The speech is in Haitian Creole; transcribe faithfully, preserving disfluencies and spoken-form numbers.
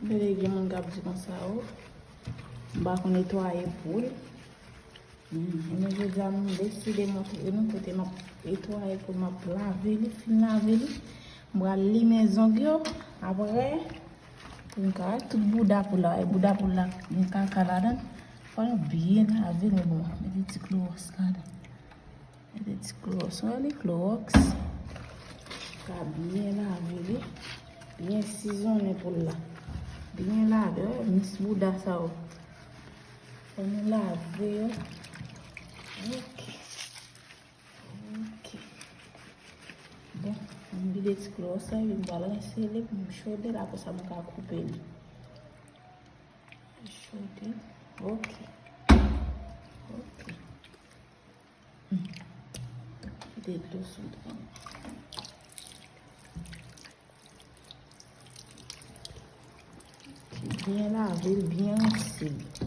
Gade, gen moun k ap di konsa, o, m pa konn netwaye poul. Hmm, men jodi a, m deside montre nou kote m ap netwaye poul, m ap lave li, fin lave li. M pral limen zong yo, apre, pou m ka wè tout bouda poul la, e bouda poul la, gen kaka ladan l. Fò nou byen lave l, men bon, mete ti klowòks ladan. Mete ti klowòks, wè li klowòks. Ka byen lave li. Byen sizonnen poul la. Byen lave, wè mis bouda sa yo. Fò nou lave yo. Ok. Ok. Bon, m vide ti klowòks la, epi m pral rense li pou m chode l, apre sa m ka koupe li. Chode. Ok. Ok. Hmm. Kite dlo sot. Byen lave l, byen rense l.